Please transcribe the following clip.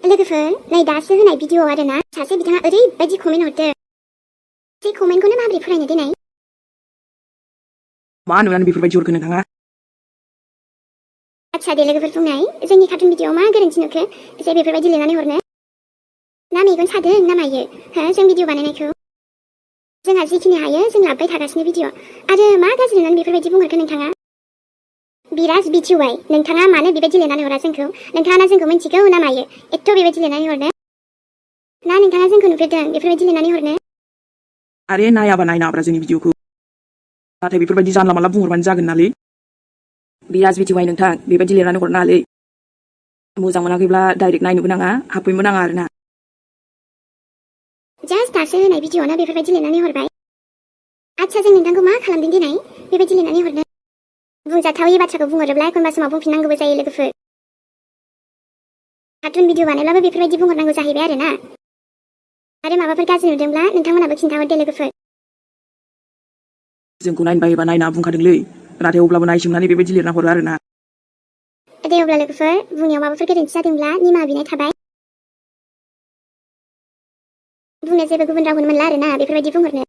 लोगोफोर नै दासो होनाय भिडिअ आरोना सासे बिथाङा ओरैबायदि कमेन्ट हरदों जे कमेन्टखौनो माबोरै फरायनो देनाय मा नुनानै बेफोरबायदि हरखो नोंथाङा आच्छा दे लोगोफोर बुंनाय जोंनि कार्टुन भिडिअआव मा गोरोन्थि नुखो जे बेफोरबायदि लिरनानै हरनो ना मेगन सादों ना मायो हो जों भिडिअ बानायनायखौ जोंहा जिखिनि हायो जों लाबोबाय थागासिनो भिडिअ आरो मा गाज्रि नुनानै बेफोरबायदि बुंहरखो नोंथाङा बिराज बिटिवाइ नोंथाङा मानो बेबायदि लिरनानै हरा जोंखौ नोंथाङा ना जोंखौ मिन्थिगौ ना मायो एथ' बेबायदि लिरनानै हरनो ना नोंथाङा जोंखौ नुफेरदों बेफोरबायदि लिरनानै हरनो आरे नायाबा नायनाब्रा जोंनि भिडिअखौ नाथाय बेफोरबायदि जानला मानला बुंहरबानो जागोन नालै बिराज बिटिवाइ नोंथां बेबायदि लिरनानै हरनाङालै मोजां मोनाखैब्ला डाइरेक्ट नायनोबो नाङा हाबफैनोबो नाङा आरोना जास्ट दासो होनाय भिडिअआवनो बेफोरबायदि लिरनानै हरबाय आच्छा जों नोंथांखौ मा खालामदों देनाय बेबायदि लिरनानै हरनो बुंजाथावै बाथ्राखौ बुंहरोब्ला एखनबा समाव बुंफिननांगौबो जायो लोगोफोर कार्टुन भिडिअ बानायब्लाबो बेफोरबायदि बुंहरनांगौ जाहैबाय आरोना आरो माबाफोर गाज्रि नुदोंब्ला नोंथांमोनाबो खिन्थाहर दे लोगोफोर जोंखौ नायनो बायोबा नायना बुंखादोंलै नाथाय अब्लाबो नायसोमनानै बेबायदि लिरना हरो आरोना दे अब्ला लोगोफोर बुंनायाव माबाफोर गोरोन्थि जादोंब्ला निमाहा बिनाय थाबाय बुंनो जेबो गुबुन रावखौनो मोनला आरोना बेफोरबायदि बुंहरनो